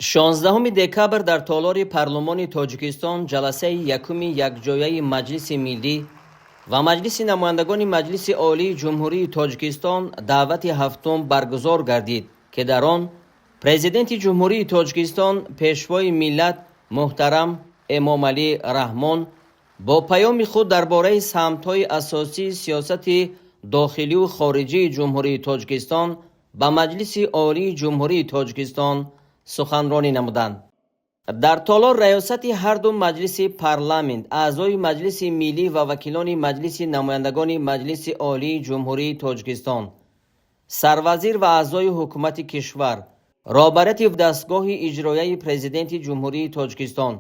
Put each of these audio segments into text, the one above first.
16 декабр дар толори парлумони Тоҷикистон ҷаласаи якуми якҷояи Маҷлиси миллӣ ва Маҷлиси намояндагони Маҷлиси Олии Ҷумҳурии Тоҷикистон даъвати ҳафтум баргузор гардид, ки дар он Президенти Ҷумҳурии Тоҷикистон, Пешвои миллат муҳтарам Эмомалӣ Раҳмон бо паёми худ дар бораи самтҳои асосии сиёсати дохилию хориҷии Ҷумҳурии Тоҷикистон ба Маҷлиси Олии Ҷумҳурии Тоҷикистон суханронӣ намуданд. Дар толор раёсати ҳарду маҷлиси парламент, аъзои Маҷлиси миллӣ ва вакилони Маҷлиси намояндагони Маҷлиси Олии Ҷумҳурии Тоҷикистон, сарвазир ва аъзои ҳукумати кишвар, роҳбарияти дастгоҳи иҷроияи Президенти Ҷумҳурии Тоҷикистон,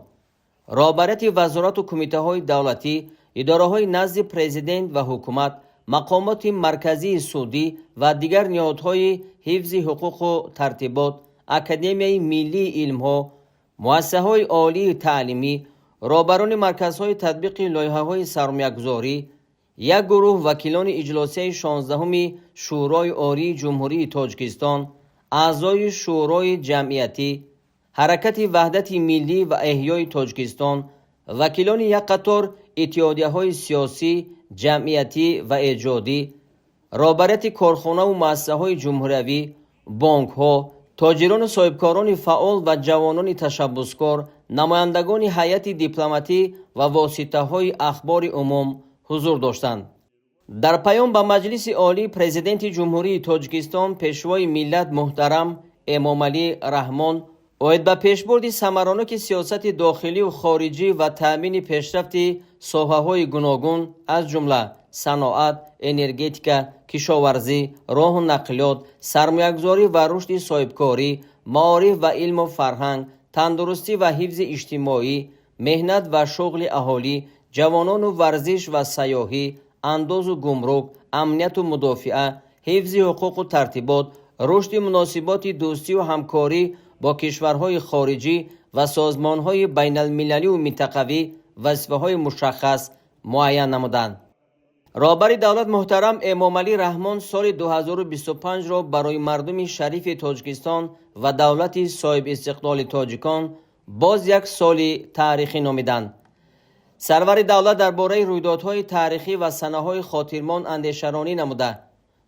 роҳбарияти вазорату кумитаҳои давлатӣ, идораҳои назди Президент ва ҳукумат, мақомоти марказии судӣ ва дигар ниҳодҳои ҳифзи ҳуқуқу тартибот, Академияи миллии илмҳо, муассисаҳои олии таълимӣ, роҳбарони марказҳои татбиқи лоиҳаҳои сармоягузорӣ, як гурӯҳ вакилони иҷлосияи 16-уми Шӯрои Олии Ҷумҳурии Тоҷикистон, аъзои Шӯрои ҷамъиятӣ, Ҳаракати ваҳдати миллӣ ва эҳёи Тоҷикистон, вакилони як қатор иттиҳодияҳои сиёсӣ, ҷамъиятӣ ва эҷодӣ, роҳбарияти корхонаву муассисаҳои ҷумҳуриявӣ, бонкҳо, тоҷирону соҳибкорони фаъол ва ҷавонони ташаббускор, намояндагони ҳайати дипломатӣ ва воситаҳои ахбори умум ҳузур доштанд. Дар паём ба Маҷлиси Олӣ Президенти Ҷумҳурии Тоҷикистон, Пешвои миллат муҳтарам Эмомалӣ Раҳмон оид ба пешбурди самароноки сиёсати дохилию хориҷӣ ва таъмини пешрафти соҳаҳои гуногун, аз ҷумла саноат, энергетика, кишоварзӣ, роҳу нақлиёт, сармоягузорӣ ва рушди соҳибкорӣ, маориф ва илму фарҳанг, тандурустӣ ва ҳифзи иҷтимоӣ, меҳнат ва шуғли аҳолӣ, ҷавонону варзиш ва сайёҳӣ, андозу гумрук, амнияту мудофиа, ҳифзи ҳуқуқу тартибот, рушди муносиботи дӯстию ҳамкорӣ бо кишварҳои хориҷӣ ва созмонҳои байналмилалию минтақавӣ вазифаҳои мушаххас муайян намуданд. Роҳбари давлат муҳтарам Эмомалӣ Раҳмон соли 2025-ро барои мардуми шарифи Тоҷикистон ва давлати соҳибистиқлоли тоҷикон боз як соли таърихӣ номиданд. Сарвари давлат дар бораи рӯйдодҳои таърихӣ ва санаҳои хотирмон андешаронӣ намуда,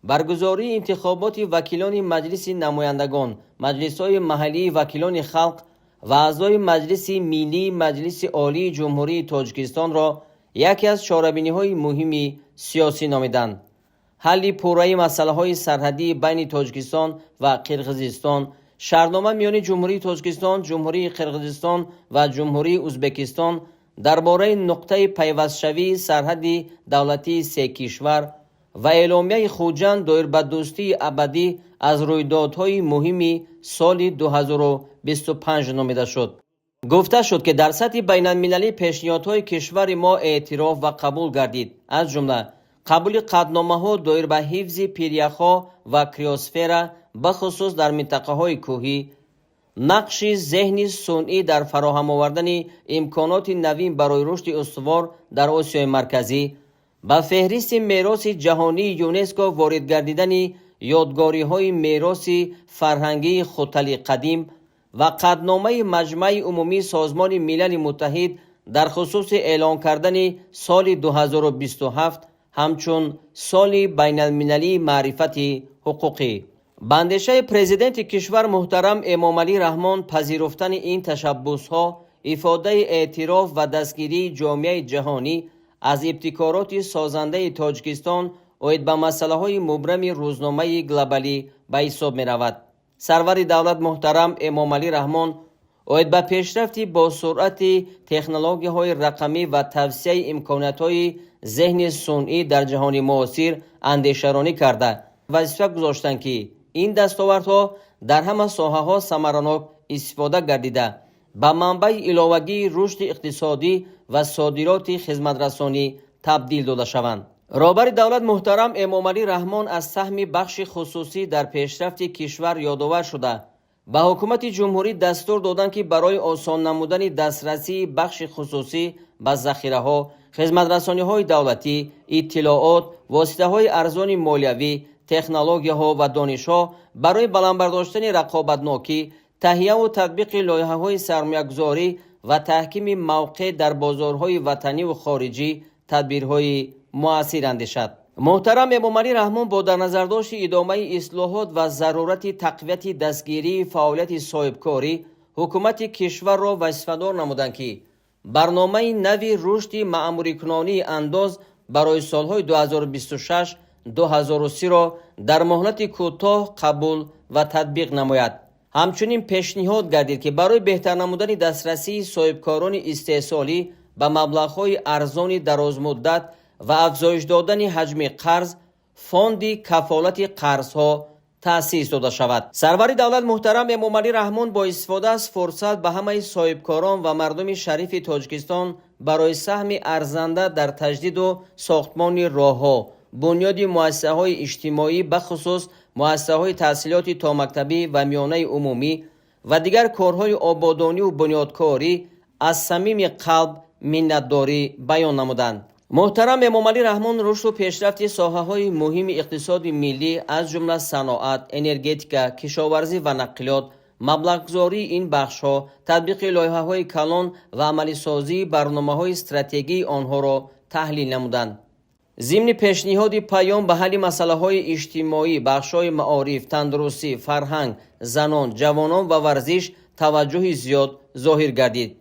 баргузории интихоботи вакилони Маҷлиси намояндагон, маҷлисҳои маҳаллии вакилони халқ ва аъзои Маҷлиси миллии Маҷлиси Олии Ҷумҳурии Тоҷикистонро яке аз чорабиниҳои муҳими сиёсӣ номиданд. Ҳалли пурраи масъалаҳои сарҳадии байни Тоҷикистон ва Қирғизистон, шартнома миёни Ҷумҳурии Тоҷикистон, Ҷумҳурии Қирғизистон ва Ҷумҳурии Ӯзбекистон дар бораи нуқтаи пайвастшавии сарҳади давлатии се кишвар ва Эъломияи Хуҷанд доир ба дӯстии абадӣ аз рӯйдодҳои муҳими соли 2025 номида шуд. Гуфта шуд, ки дар сатҳи байналмилалӣ пешниҳодҳои кишвари мо эътироф ва қабул гардид, аз ҷумла қабули қатъномаҳо доир ба ҳифзи пиряхҳо ва криосфера, бахусус дар минтақаҳои кӯҳӣ, нақши зеҳни сунъӣ дар фароҳам овардани имконоти навин барои рушди устувор дар Осиёи Марказӣ, ба феҳристи мероси ҷаҳонии ЮНЕСКО ворид гардидани ёдгориҳои мероси фарҳангии Хутали қадим ва қатъномаи Маҷмаи Умумии Созмони Милали Муттаҳид дар хусуси эълон кардани соли 2027 ҳамчун соли байналмилалии маърифати ҳуқуқӣ. Ба андешаи Президенти кишвар муҳтарам Эмомалӣ Раҳмон, пазируфтани ин ташаббусҳо ифодаи эътироф ва дастгирии ҷомеаи ҷаҳонӣ аз ибтикороти созандаи Тоҷикистон оид ба масъалаҳои мубрами рӯзномаи глобалӣ ба ҳисоб меравад. Сарвари давлат муҳтарам Эмомалӣ Раҳмон оид ба пешрафти босуръати технологияҳои рақамӣ ва тавсеаи имкониятҳои зеҳни сунъӣ дар ҷаҳони муосир андешаронӣ карда, вазифа гузоштанд, ки ин дастовардҳо дар ҳама соҳаҳо самаранок истифода гардида, ба манбаи иловагии рушди иқтисодӣ ва содироти хизматрасонӣ табдил дода шаванд. Роҳбари давлат муҳтарам Эмомалӣ Раҳмон аз саҳми бахши хусусӣ дар пешрафти кишвар ёдовар шуда, ба ҳукумати ҷумҳурӣ дастур доданд, ки барои осон намудани дастрасии бахши хусусӣ ба захираҳо, хизматрасониҳои давлатӣ, иттилоот, воситаҳои арзони молиявӣ, технологияҳо ва донишҳо барои баланд бардоштани рақобатнокӣ, Таҳияву татбиқи лоиҳаҳои сармоягузорӣ ва таҳкими мавқеъ дар бозорҳои ватаниву хориҷӣ тадбирҳои муассир андешад. Муҳтарам Эмомалӣ Раҳмон бо дар назардошти идомаи ислоҳот ва зарурати тақвияти дастгирии фаъолияти соҳибкорӣ ҳукумати кишварро вазифадор намуданд, ки барномаи нави рушди маъмурикунонии андоз барои солҳои 2026-2030-ро дар муҳлати кӯтоҳ қабул ва татбиқ намояд. Ҳамчунин пешниҳод гардид, ки барои беҳтар намудани дастрасии соҳибкорони истеҳсолӣ ба маблағҳои арзони дарозмуддат ва афзоиш додани ҳаҷми қарз фонди кафолати қарзҳо таъсис дода шавад. Сарвари давлат муҳтарам Эмомалӣ Раҳмон бо истифода аз фурсат ба ҳамаи соҳибкорон ва мардуми шарифи Тоҷикистон барои саҳми арзанда дар таҷдиду сохтмони роҳҳо, бунёди муассисаҳои иҷтимоӣ, бахусус муассисаҳои таҳсилоти томактабӣ ва миёнаи умумӣ ва дигар корҳои ободониву бунёдкорӣ аз самими қалб миннатдорӣ баён намуданд. Муҳтарам Эмомалӣ Раҳмон рушду пешрафти соҳаҳои муҳими иқтисоди миллӣ, аз ҷумла саноат, энергетика, кишоварзӣ ва нақлиёт, маблағгузории ин бахшҳо, татбиқи лоиҳаҳои калон ва амалисозии барномаҳои стратегии онҳоро таҳлил намуданд. Зимни пешниҳоди паём ба ҳалли масъалаҳои иҷтимоӣ, бахшҳои маориф, тандурустӣ, фарҳанг, занон, ҷавонон ва варзиш таваҷҷӯҳи зиёд зоҳир гардид.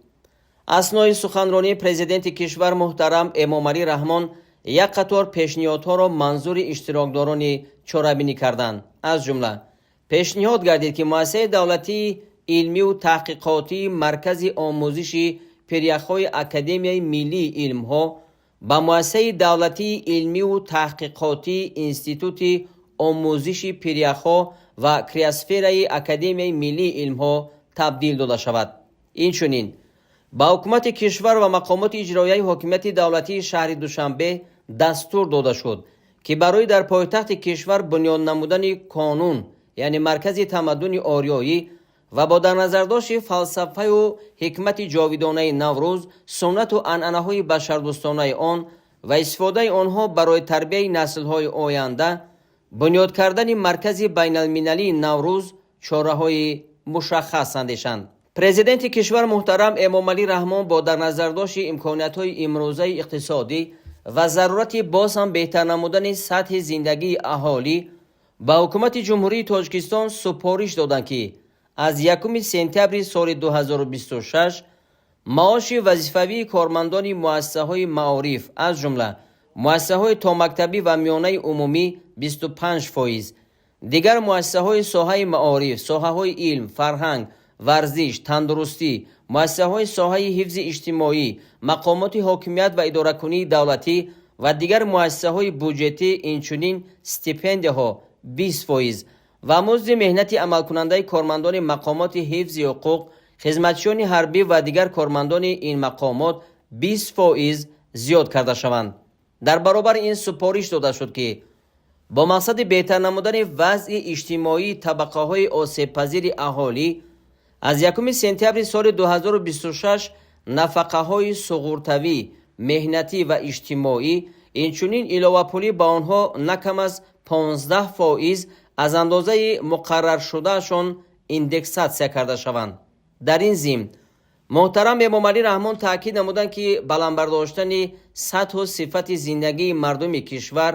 Аснои суханронии Президенти кишвар муҳтарам Эмомалӣ Раҳмон як қатор пешниҳодҳоро манзури иштирокдорони чорабинӣ карданд. Аз ҷумла пешниҳод гардид, ки муассисаи давлатии илмию таҳқиқотии Маркази омӯзиши пиряхҳои Академияи миллии илмҳо ба муассисаи давлатии илмию таҳқиқотии Институти омӯзиши пиряхҳо ва криосфераи Академияи миллии илмҳо табдил дода шавад. Инчунин ба ҳукумати кишвар ва мақомоти иҷроияи ҳокимияти давлатии шаҳри Душанбе дастур дода шуд, ки барои дар пойтахти кишвар бунёд намудани конун, яъне маркази тамаддуни ориёӣ, ва бо дар назардошти фалсафаю ҳикмати ҷовидонаи Наврӯз, суннату анъанаҳои башардӯстонаи он ва истифодаи онҳо барои тарбияи наслҳои оянда, бунёд кардани маркази байналмилалии Наврӯз чораҳои мушаххас андешанд. Президенти кишвар муҳтарам Эмомалӣ Раҳмон бо дар назардошти имкониятҳои имрӯзаи иқтисодӣ ва зарурати боз ҳам беҳтар намудани сатҳи зиндагии аҳолӣ ба ҳукумати Ҷумҳурии Тоҷикистон супориш доданд, ки аз 1 сентябри соли 2026 маоши вазифавии кормандони муассисаҳои маориф, аз ҷумла муассисаҳои томактабӣ ва миёнаи умумӣ 25%, дигар муассисаҳои соҳаи маориф, соҳаҳои илм, фарҳанг, варзиш, тандурустӣ, муассисаҳои соҳаи ҳифзи иҷтимоӣ, мақомоти ҳокимият ва идоракунии давлатӣ ва дигар муассисаҳои буҷетӣ, инчунин стипендияҳо 20% ва музди меҳнати амалкунандаи кормандони мақомоти ҳифзи ҳуқуқ, хизматчиёни ҳарбӣ ва дигар кормандони ин мақомот 20% зиёд карда шаванд. Дар баробари ин супориш дода шуд, ки бо мақсади беҳтар намудани вазъи иҷтимоии табақаҳои осебпазири аҳолӣ аз 1 сентябри соли 2026 нафақаҳои суғуртавӣ, меҳнатӣ ва иҷтимоӣ, инчунин иловапулӣ ба онҳо на кам аз 15% аз андозаи муқарраршудаашон индексатсия карда шаванд. Дар ин зимн муҳтарам Эмомалӣ Раҳмон таъкид намуданд, ки баланд бардоштани сатҳу сифати зиндагии мардуми кишвар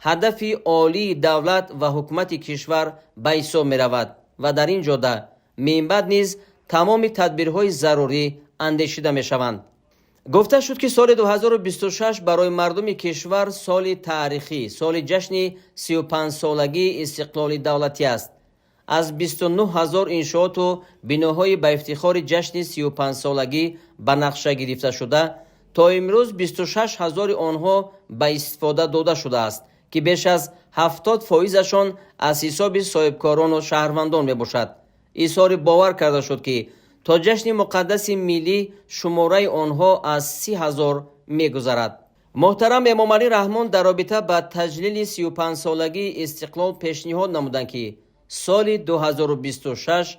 ҳадафи олии давлат ва ҳукумати кишвар ба ҳисоб меравад ва дар ин ҷода минбаъд низ тамоми тадбирҳои зарурӣ андешида мешаванд. Гуфта шуд, ки соли 2026 барои мардуми кишвар соли таърихӣ, соли ҷашни 35-солагии истиқлоли давлатӣ аст. Аз 29 ҳазор иншооту биноҳои ба ифтихори ҷашни 35-солагӣ ба нақша гирифташуда то имрӯз 26 ҳазори онҳо ба истифода дода шудааст, ки беш аз 70 фоизашон аз ҳисоби соҳибкорону шаҳрвандон мебошад. Изҳори бовар карда шуд, ки то ҷашни муқаддаси миллӣ шумораи онҳо аз 30 ҳазор мегузарад. Муҳтарам Эмомалӣ Раҳмон дар робита ба таҷлили 35-солагии истиқлол пешниҳод намуданд, ки соли 2026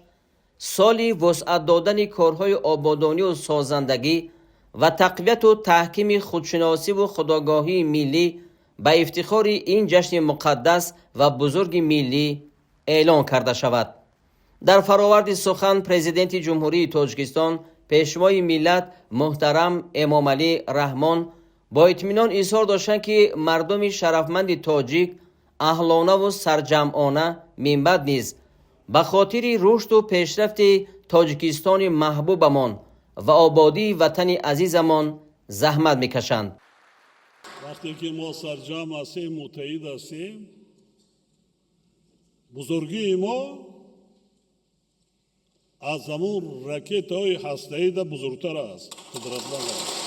соли вусъат додани корҳои ободонию созандагӣ ва тақвияту таҳкими худшиносиву худогоҳии миллӣ ба ифтихори ин ҷашни муқаддас ва бузурги миллӣ эълон карда шавад. Дар фароварди сухан Президенти Ҷумҳурии Тоҷикистон, Пешвои миллат муҳтарам Эмомалӣ Раҳмон бо итминон изҳор доштанд, ки мардуми шарафманди тоҷик аҳлонаву сарҷамъона минбаъд низ ба хотири рушду пешрафти Тоҷикистони маҳбубамон ва ободии ватани азизамон заҳмат мекашанд. Вақте ки мо сарҷамъ ҳастем, муттаҳид ҳастем, бузургии мо аз ҳамун ракетаҳои ҳастаида бузургтар аст, қудратманд аст.